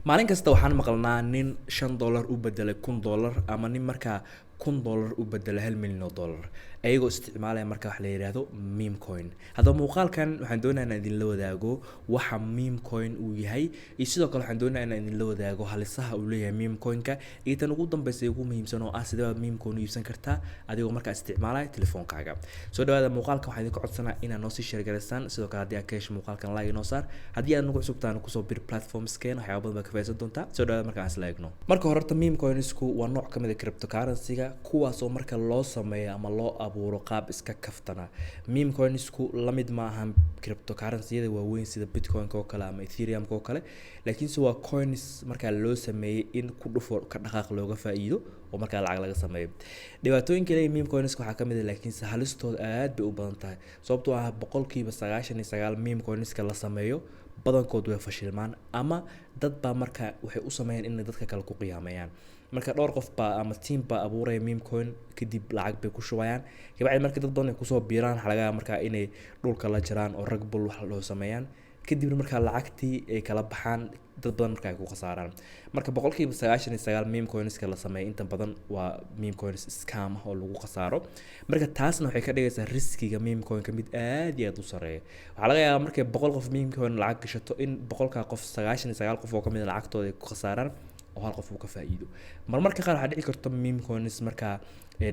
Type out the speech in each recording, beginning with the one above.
Maalin kasta waxaan maqalnaa nin $5 u bedelay $1000 ama nin markaa $1000 u bedelay $1 milyan ayagoo isticmaalaya marka wax la yidhaahdo meme coin. Haddaba muuqaalkan waxaan doonayaa inaan idinla wadaago waxa meme coin uu yahay, iyo sidoo kale waxaan doonayaa inaan idinla wadaago halisaha uu leeyahay meme coinka, iyo tan ugu dambeysa ee ugu muhiimsan oo ah sidee baad meme coin u iibsan kartaa adigoo markaa isticmaalaya telefoonkaaga. Soo dhawaada. Muuqaalkan waxaan idinka codsanaa inaad noo sii share garaysaan. Sidoo kale haddii aad ka hesho muuqaalkan, like inoo saar. Haddii aad nagu cusubtaan, kusoo bir platformskeen, waxyaaba badan baa ka faa'iidaysan doontaa. Soo dhawaada. Marka aan isla eegno, marka hore horta meme coinsku waa nooc ka mid ah cryptocurrency-ga, kuwaasoo marka loo sameeyo ama loo abuuro qaab iska kaftana. Meme coinsku la mid ma ahan cryptocurrency-yada waaweyn sida Bitcoin-ka oo kale ama Ethereum-ka oo kale, laakiinse waa coins markaa loo sameeyey in ku dhufo ka dhaqaaq looga faa'iido oo markaa lacag laga sameeyo. Dhibaatooyinka leeyahay meme coinska waxaa ka mid ah, laakiinse halistooda aad bay u badan tahay, sababtoo ah 99% meme coinska la sameeyo badankood way fashilmaan, ama dad baa marka waxay u sameeyaan inay dadka kale ku qiyaameeyaan. Marka dhowr qof baa ama team baa abuuraya meme coin, kadib lacag bay ku shubayaan. Kabacdi marka dad badan ay kusoo biiraan, waxaa laga yaabaa markaa inay dhulka la jaraan oo rug pull wax la dhaho sameeyaan. Kadibna markaa lacagtii ay kala baxaan, dad badan marka ay ku khasaaraan. Marka 99% meme coinska la sameeya inta badan waa meme coins scam ah oo lagu khasaaro. Marka taasna waxay ka dhigaysaa riskiga meme coinka mid aad iyo aad u sareeya. Waxaa laga yaabaa markay 100 qof meme coin lacag gashato in 100-kaa qof 99 qof oo kamid a lacagtooda ay ku khasaaraan oo hal qof uu ka faa'iido. Marmarka qaar waxaa dhici karta meme coins markaa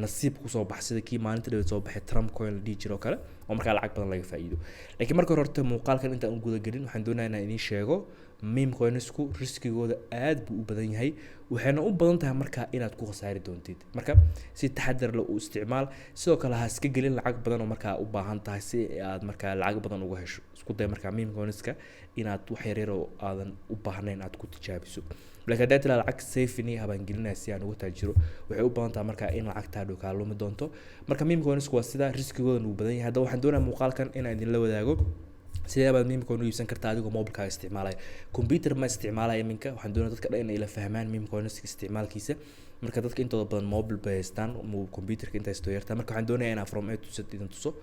nasiib kusoo bax, sida kii maalinta dhaweed soo baxay, Trump coin la dhihi jiro oo kale, oo markaa lacag badan laga faa'iido. Laakiin marka hore horta muuqaalkan intaan u gudagelin, waxaan doonayaa inaan idiin sheego meme coinsku riskigooda aad buu u badan yahay, waxayna u badan tahay markaa inaad ku khasaari doontid. Marka si taxadar leh u isticmaal. Sidoo kale ha iska gelin lacag badan oo markaa u baahan tahay si aad markaa lacag badan uga hesho. Isku day markaa meme coinska inaad wax yaryar oo aadan u baahnayn aad ku tijaabiso. Laakiin haddaad tiraa lacag saving habaan gelinaya si aan uga taajiro, waxay u badan tahay markaa in lacagtaa dhow kaa lumi doonto. Marka meme coinsku waa sida, riskigoodan uu badan yahay. Haddaba waxaan doonayaa muuqaalkan inaan idinla wadaago sidee baad meme coin u iibsan kartaa adigoo mobilkaaga isticmaalaya, computer ma isticmaalaya. Iminka waxaan doonaya dadka dhan inay la fahmaan meme coinska isticmaalkiisa. Marka dadka intooda badan mobile bay haystaan, computerka inta haysto yartaa. Marka waxaan doonayaa inaan from A to Z idin tuso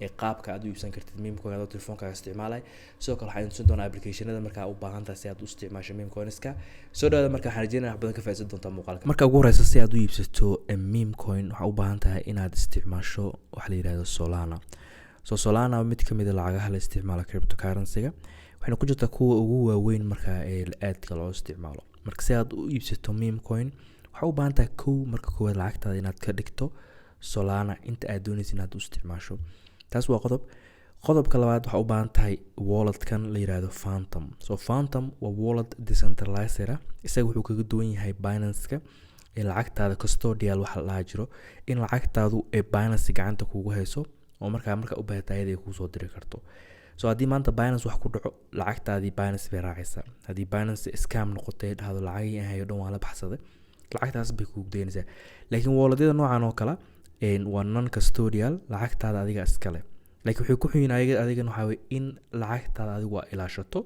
ee qaabka aad u iibsan kartid meme coin adoo telefoonkaaga isticmaalaya. Sidoo kale waxaan idin tusin doonaa applicationada markaa u baahan tahay si aad u isticmaasho meme coinska. Soo dhawaada. Marka waxaan rajeynaya wax badan ka faa'iideysan doontaa muuqaalka. Marka ugu horeysa, si aad u iibsato meme coin, waxaa u baahan tahay inaad isticmaasho waxa la yihahdo Solana. So Solana waa mid kamid a lacagaha la isticmaalo cryptocurrency-ga, waxayna ku jirtaa kuwa ugu waaweyn markaa ee aadka loo isticmaalo. Marka si aad u iibsato meme coin, waxaa u baahan tahay kow, marka koowaad lacagtaada inaad ka dhigto Solana inta aad dooneysa inaad u isticmaasho. Taas waa qodob. Qodobka labaad, waxaa u baahan tahay walletkan la yihahdo Phantom. So Phantom waa wallet decentralized ah. Isaga wuxuu kaga duwan yahay Binance-ka ee lacagtaada custodial waxa la dhaha jiro, in lacagtaadu ee Binance gacanta kugu hayso oo markaa markaa u baahata ayada ay kuusoo diri karto. So haddii maanta Binance wax ku dhaco, lacagtaadii Binance bay raacaysaa. Haddii Binance scam noqotay, dhahdo lacagii aan hayo dhan waa la baxsaday, lacagtaas bay kugu daynaysaa. Laakiin walletyada noocan oo kale waa non custodial, lacagtaada adiga iskale. Laakiin waxay ku xun ayaga adigan waxaa weye in lacagtaada adigu waa ilaashato.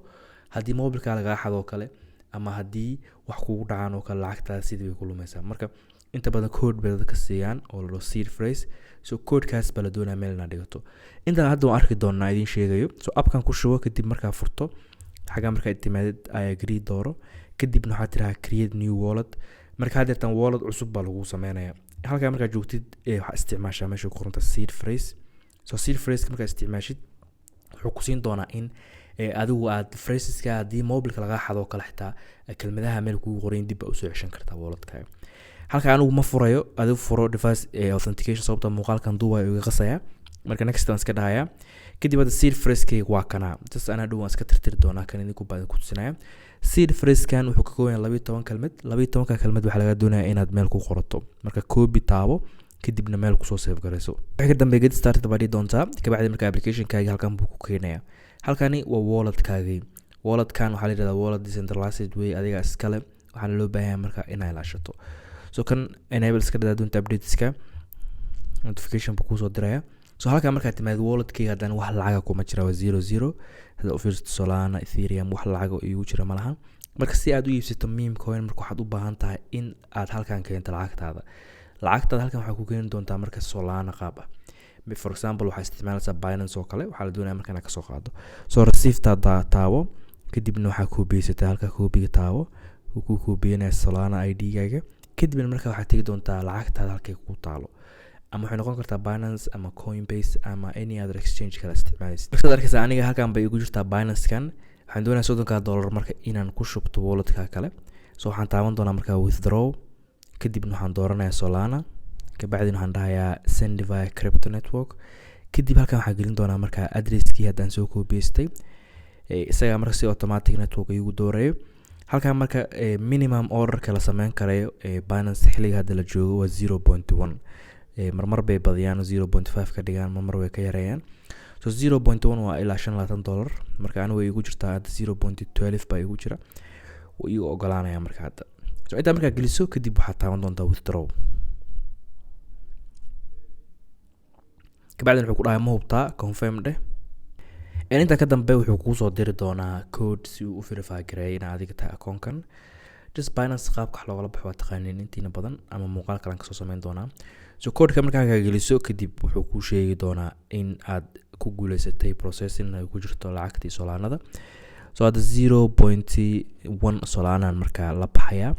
Haddii mobilkaa lagaa xado oo kale ama haddii wax kugu dhacaan oo kale, lacagtaada sidii bay ku lumaysaa. Marka inta badan code bay dadka siiyaan oo la dhaho seed phrase. So codekaas baa la doonaya meel inaad dhigato. Intaan hadda waan arki doonaa idiin sheegayo. So appkan ku shubo. Kadib markaa furto, xaggaa markaa timaadid, "I agree" dooro. Kadibna waxaa tirahaa "Create new wallet". Marka haddeertan wallet cusub baa lagu sameynaya. Halkaa markaa joogtid, waxaa isticmaashaa meesha ku qoranta seed phrase. So seed phrase markaa isticmaashid, wuxuu ku siin doonaa in adigu aad phraseska, haddii mobilka lagaa xado oo kale, xitaa kelmadaha meel kugu qorayn dib baa usoo ceshan kartaa walletkaaga. Halka anigu ma furayo, adigu furo device authentication, sababta muuqaalkan duubayo iga qasaya. Marka "Next" waan iska dhahayaa. Kadib hadda seed phrasekeyga waa kanaa. Just anaa dhow waan iska tirtiri doonaa kan, idinku baa idinku tusinaya. Seed phrasekan wuxuu ka kooban yahay 12 kelmad. 12-ka kelmad waxaa laga doonayaa inaad meel ku qorato. Marka copy taabo, kadibna meel kusoo save garayso. Wixii ka dambeeya "Get started" baa dhihi doontaa. Kabacdi marka applicationkaagi halkan buu ku keenaya. Halkani waa walletkaagii. Walletkan waxaa la yihahdaa wallet decentralized way, adiga iskale. Waxaana loo baahan yahay marka inaa ilaashato. So kan enable iska dhadaa doonta, updateska notification buu kusoo diraya. So halkan markaad timaad, walletkeyga haddana wax lacaga kuma jira, waa zero zero. Hadda u fiirsato, Solana, Ethereum, wax lacaga iigu jira malaha. Marka si aad u iibsato meme coin, marka waxaad u baahan tahay in aad halkan keento lacagtaada. Lacagtaada halkan waxaa ku keeni doontaa marka Solana qaab ah. For example, waxaa isticmaalaysaa Binance oo kale, waxaa la doonaya marka inaad kasoo qaado. So receiveta taabo. Kadibna waxaa koobiyeysataa halka, koobiga taabo, wuu ku koobiyanaya Solana ID-gaaga. Kadibna marka waxaad tegi doontaa lacagtaada halkay ku taalo, ama waxay noqon kartaa Binance ama Coinbase ama any other exchange kala isticmaalaysid. Markaad arkaysa, aniga halkan bay igu jirtaa Binance-kan. Waxaan doonayaa $30 marka inaan ku shubto walletka kale. So waxaan taaban doonaa markaa withdraw, kadibna waxaan dooranayaa Solana, kabacdina waxaan dhahayaa send via crypto network. Kadib halkan waxaan gelin doonaa markaa addresskii haddaan soo koobiyeystay, isagaa marka si automatic network igu doorayo. Halkan marka minimum orderka la sameyn karayo Binance xilliga hadda la joogo waa 0.1. Marmar bay badiyaan, 0.5 ka dhigaan, marmar way ka yareeyaan. So 0.1 waa ilaa $25. Marka anigu way igu jirtaa hadda, 0.12 baa igu jira, wuu igu ogolaanaya marka hadda. So intaa markaa geliso kadib, waxaad taaban doontaa withdraw. Kabacdin wuxuu ku dhahay, "Ma hubtaa?" Confirm dheh. Intaa ka dambe wuxuu kuusoo diri doonaa code si uu u verify gareeyo inaad adiga tahay akoonkan. Just Binance qaabka wax loogala baxo waa taqaaniin intiina badan, ama muuqaal kalan kasoo sameyn doonaa. So codeka markaa kaa geliso kadib, wuxuu kuu sheegi doonaa in aad ku guuleysatay processing ay ku jirto lacagtii Solanada. So hadda 0.1 Solanan markaa la baxayaa.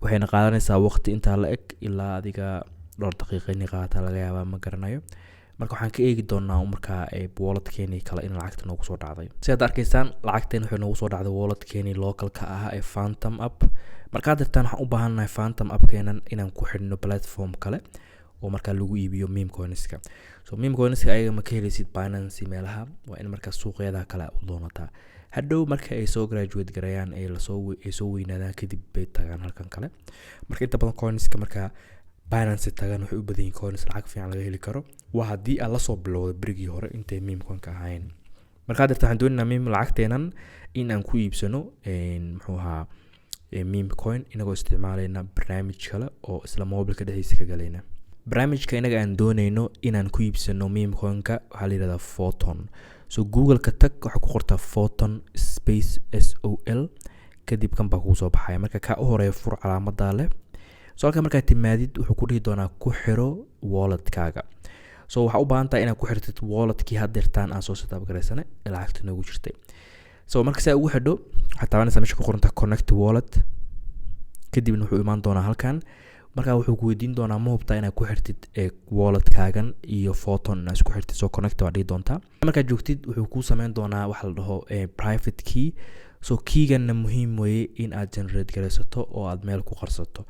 Waxayna qaadanaysaa waqti intaa la eg, ilaa adiga dhowr daqiiqa inay qaadataa laga yaabaa, ma garanayo. Marka waxaan ka eegi doonaa markaa walletkeeni kale in lacagta noogu soo dhacday. Si aad arkaysaan, lacagteen waxay noogu soo dhacday walletkeeni localka ahaa ee Phantom app. Markaa dirtaan, waxaan u baahannahay Phantom appkeenan inaan ku xidhno platform kale oo markaa lagu iibiyo meme coinska. So meme coinska ayaga ma ka helaysid Binance meelaha, waa in markaa suuqyada kale u doonataa. Hadhow marka ay soo graduate gareeyaan ee lasoo ay soo weynaadaan kadib bay tagaan halkan kale. Marka inta badan coinska markaa Binance tagaan waxay u badan yihiin coins lacag fiican laga heli karo, waa haddii aad lasoo bilowdo berigii hore intay meme coinka ahayn. Markaa dirta, waxaan doonaynaa meme lacagteenan in aan ku iibsano, muxuu ahaa, meme coin, inagoo isticmaalayna barnaamij kale oo isla mobilka dhexdiisa ka galayna. Barnaamijka inaga aan dooneyno inaan ku iibsano meme coinka waxaa la yihahdaa Photon. So Google-ka tag, waxaa ku qortaa Photon space SOL. Kadib kan baa kugu soo baxaya. Marka kaa u horeeya fur, calaamadaa leh. So halka markaad timaadid, wuxuu ku dhihi doonaa ku xiro walletkaaga. So waxaa u baahan tahay inaad ku xirtid walletkii haddeertaan aan soo setup garaysane ee lacagta noogu jirtay. So marka si aad ugu xidho, waxaad taabanaysaa meesha ku qorantaha connect wallet. Kadibna wuxuu imaan doonaa halkan. Markaa wuxuu ku weydiin doonaa, "Ma hubtaa inaad ku xirtid walletkaagan iyo Photon inaad isku xirtid?" So connect waa dhihi doontaa. Markaad joogtid, wuxuu kuu sameyn doonaa waxa la dhaho private key. So keyganna muhiim weeye in aad generate garaysato oo aad meel ku qarsato,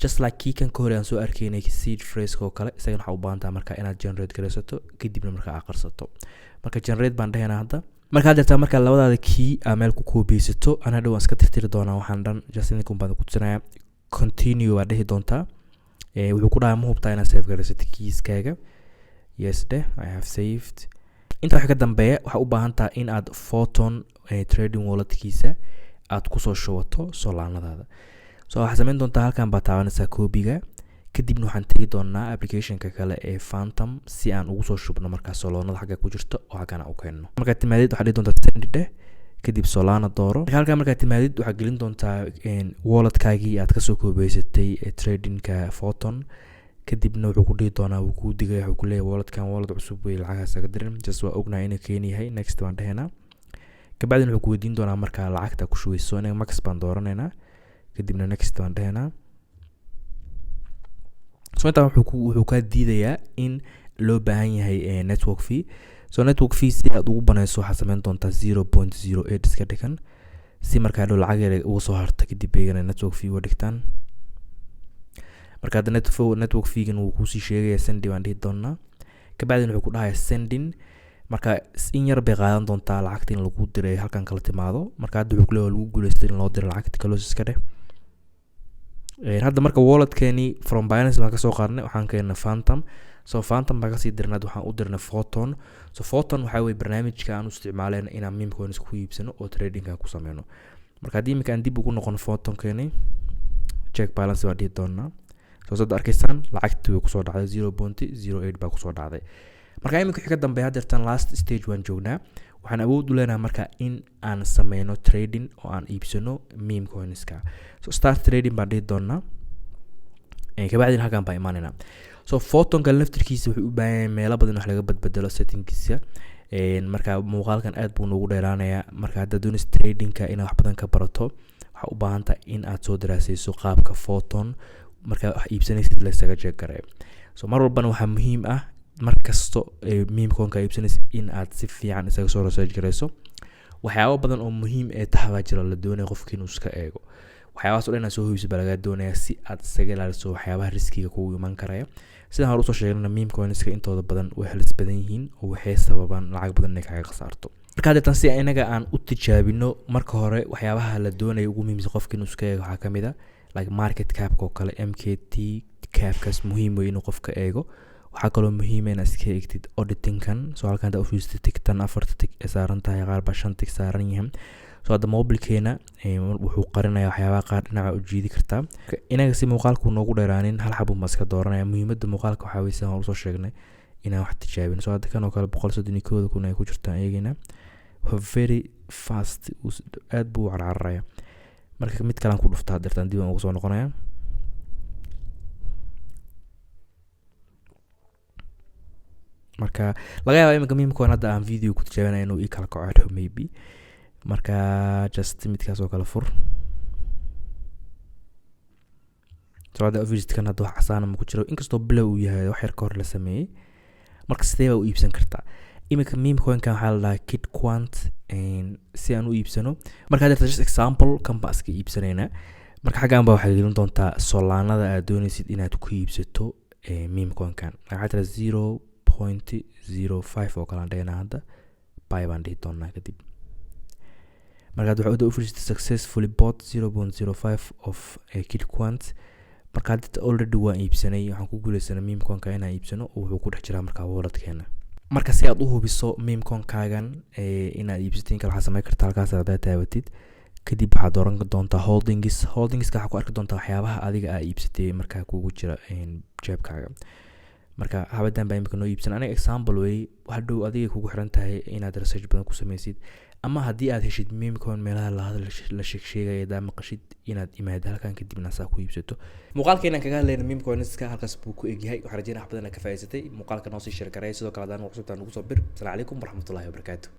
just like keykan ka hore aan soo arkaynay, seed phrase oo kale. Isagana waxaa u baahan tahay marka inaad generate garaysato, kadibna marka aad qarsato. Marka generate baan dhehaynaa hadda. Markaad jirtaa, marka labadaada key aa meel ku koobiyeysato, ana hadhow waan iska tirtiri doonaa waxaan dhan, just idinkan baan ku tusinaya. Continue waad dhihi doontaa. Wuxuu ku dhahay, "Ma hubtaa inaad save garaysatay keyskaaga?" Yes dheh, I have saved. Intaa waxa ka dambeeya, waxaa u baahan tahay in aad Photon trading walletkiisa aad kusoo shubato Solanadaada. So waxaad samayn doontaa, halkan baad taabanaysaa koobiga. Kadibna waxaan tegi doonaa applicationka kale ee Phantom si aan ugu soo shubno markaa Solanada xagga ku jirto oo xaggan aan u keenno. Markaad timaadid, waxaad dhihi doontaa send dheh, kadib Solana dooro. Marka halkan markaad timaadid, waxaad gelin doontaa walletkaagii aad kasoo koobeysatay tradingka Photon. Kadibna wuxuu ku dhihi doonaa, wuu kuu digaya, wuxuu kuleeyahay, "Walletkan wallet cusub wey, lacagahaas aga dirin." Just waa ognahay inuu keen yahay. Next baan dhehaynaa. Kabacdina wuxuu ku weydiin doonaa markaa lacagta ku shubeyso. Inaga max baan dooranaynaa, kadibna next baan dhehaynaa. So intaan wuxuu kaa diidayaa in loo baahan yahay network fee. So network fee si aad ugu banayso, waxaad sameyn doontaa 0.08 iska dhigan, si markaa dhow lacag yar uga soo harta. Kadib eegana network fee uga dhigtaan. Marka hadda network feegan wuu kuusii sheegaya. Send baan dhihi doonaa. Kabacdina wuxuu ku dhahayaa sending. Marka in yar bay qaadan doontaa lacagta in lagu diray halkan kala timaado. Marka hadda wuxuu kuleeyahay lagu guuleystay in loo diro lacagta. Close iska dheh. Hadda marka walletkeeni from Binance baan kasoo qaadnay, waxaan keenay Phantom. So Phantom baan kasii dirnay, hadda waxaan u dirnay Photon. So Photon waxaa weye barnaamijka aan u isticmaaleen inaan meme coins ku iibsano oo tradingka ku sameyno. Marka haddii iminka aan dib ugu noqono Photonkeeni, check balance baan dhihi doonaa. So sad arkaysaan, lacagtii way kusoo dhacday, 0.08 baa kusoo dhacday. Marka iminka wixii ka dambeeya, haddeertan last stage waan joognaa. Waxaan awood u leenahay marka in aan sameyno trading oo aan iibsano meme coinska. So start trading baan dhihi doonaa. Kabacdina halkan baan imaanaynaa. So Photonka laftirkiisa wuxuu u baahan yahay meelo badan wax laga badbedelo settingkiisa. Marka muuqaalkan aad buu noogu dheeraanayaa. Marka haddaad doonaysa tradingka inaad wax badan ka barato, waxaa u baahan tahay in aad soo daraasayso qaabka Photon markaa wax iibsanaysid laysaga check gareeyo. So mar walbana waxaa muhiim ah, mar kasto meme coinka iibsanaysid, in aad si fiican isaga soo research garayso. Waxyaabo badan oo muhiim ee tahay baa jira la doonaya qofka inuu iska eego. Waxyaabahaas o dhan inaad soo hubiso baa lagaa doonaya, si aad isaga ilaaliso waxyaabaha riskiga kugu iman karaya. Sidaan hore usoo sheegnana, meme coinska intooda badan way halis badan yihiin oo waxay sababaan lacag badan inay kaaga khasaarto. Marka haddeetan si inaga aan u tijaabino, marka hore waxyaabaha la doonaya ugu muhiimsan qofka inuu iska eego waxaa kamid a like market capka oo kale, MKT capkaas muhiim wey inuu qofka eego. Waxaa kaloo muhiima inaad iska eegtid auditingkan. So halkan haddaa ufiirstid, ticktan afarta tick ee saaran tahay, qaar baa shan tick saaran yihiin. So hadda mobilkeena wuxuu qarinaya waxyaabaha qaar, dhinaca u jiidi kartaa. Inaga si muuqaalku noogu dheeraanin, hal xabun baan iska dooranaya. Muhiimadda muuqaalka waxaa weye, sidaan usoo sheegnay, inaan wax tijaabin. So hadda kan oo kale 131,000 ay ku jirtaan eegayna. Waa very fast, aad buu u carcararaya. Marka mid kalaan ku dhuftaa dirtaan, dib aan ugu soo noqonaya. Marka laga yaaba iminka meme coin hadda aan video ku tijaabinaya inuu ii kala kaco hadhow maybe. Marka just midkaas oo kale fur. So hadda kan hadda wax casaana ma ku jiro, inkastoo bilow uu yahay, wax yar ka hor la sameeyey. Marka sidee baa u iibsan kartaa iminka meme coinkan? Waxaa la dhahaa Kid Quant. Si aan u iibsano marka hadda, just example, kan baa iska iibsanaynaa. Marka xaggan baa waxaad gelin doontaa Solanada aad doonaysid inaad ku iibsato meme coinkan. Waxaa tira 0.05 oo kale aan dhiganaa hadda, buy baan dhihi doonaa kadib. Markaad waxaad u fiirsatay, successfully bought 0.05 of Kid Quant. Marka hadda already waan iibsanay, waxaan ku guuleysanay meme coinka inaan iibsano oo wuxuu ku dhex jiraa markaa walletkeena. Marka si aad u hubiso meme coinkaagan inaad iibsatiin kale, waxaad samayn kartaa halkaas haddaad taabatid, kadib waxaad dooran doontaa holdings. Holdingska waxaa ku arki doontaa waxyaabaha adiga aa iibsatay markaa kugu jira jeebkaaga. Marka habadan baa imika noo iibsan aniga, example wey. Hadhow adiga kugu xiran tahay inaad research badan ku sameysid, ama haddii aad heshid meme coin meelaha lahadal la sheeg sheegaya hadaa maqashid, inaad imaado halkan, kadibna saa ku iibsato. Muuqaalkeenan kaga hadlayna meme coinska halkaas buu ku egyahay. Waxaan rajeynaya wax badan inaad ka faa'iidsatay. Muuqaalka noo sii share gareey. Sidoo kale haddaan cusubtaa, nagu soo bir. Asalaamu calaykum waraxmatullahi wabarakaatu.